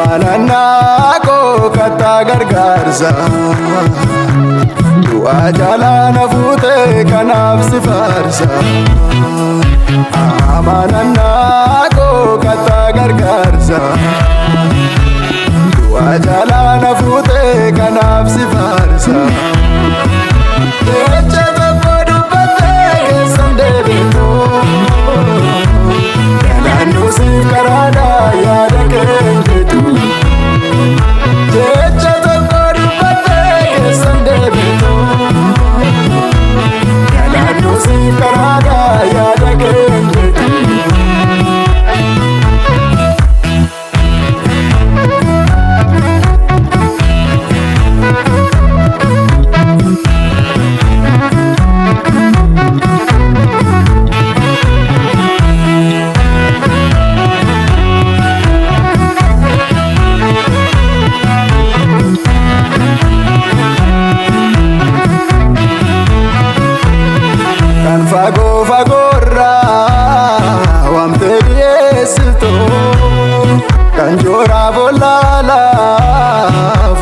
Amanannaa koo kattaa gargaarsa. Du'aa jalaa na fuute kanaaf si faarsa. Amanannaa koo kattaa gargaarsa. Du'aa jalaa na fuute kanaaf si faarsa. Jecha tokko dubbattee keessan deebitu. Galaannu siif karaadha yaada keenyatu. Jecha tokko dubbattee keessan deebitu. Galaannu siif karaadha yaada keenyatu. Kan fagoo fagoorraa waamtee dhiyeessitu. Kan jooraa bolaalaa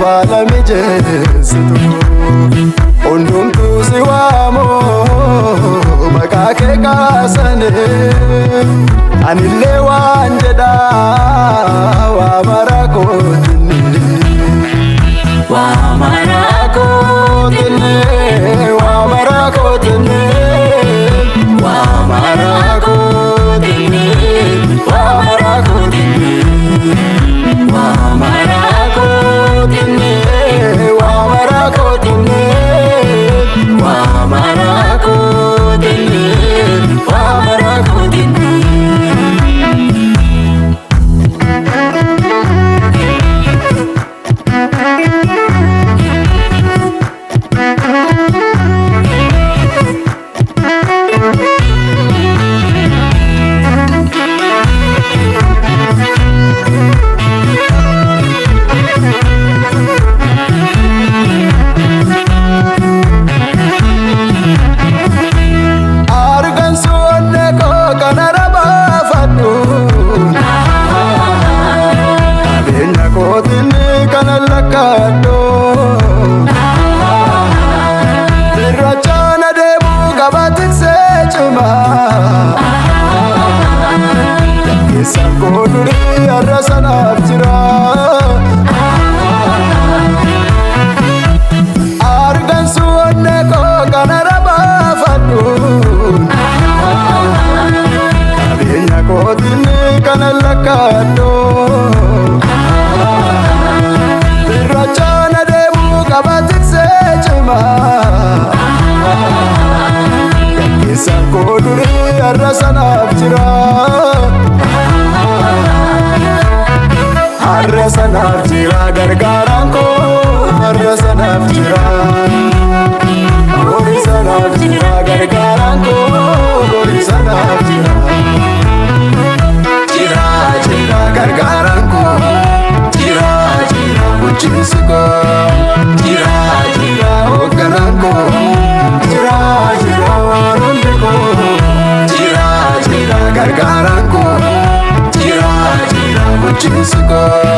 faala mijeessitu. Hundumtuu si waamu maqaa kee kaasanii. Anillee waan jedhaa waa mara kootinni. Waa mara kootinni, waa mara kootinni, waa mara kootinni, waa mara kootinni, waa mara kootinni, waa mara kootinni, waa mara kootinni, waa mara kootinni. Argansu onnee koo kanarra baafadhu. Qabeenya kootiin kana lakkaadhu. Irrachaan adeemuu qaba tiksee cimaa. Keessaan koo durii har'a sanaaf jira. Argansu onnee koo kanarra baafadhu. Qabeenya kootiin kana lakkaadhu. Irrachaan adeemuu qaba tiksee cimaa. Keessaan koo durii har'a sanaaf jira. Har'a sanaaf jira gargaaraan koo har'a sanaaf jira. Boori sanaaf jira gargaaraan koo boori sanaaf jira. Jira jira gargaaraan koo jira jira bulchiinsi koo jira jira hoogganaan koo jira jira waan hundi koo jira jira gargaaraan koo jira jira bulchiinsi koo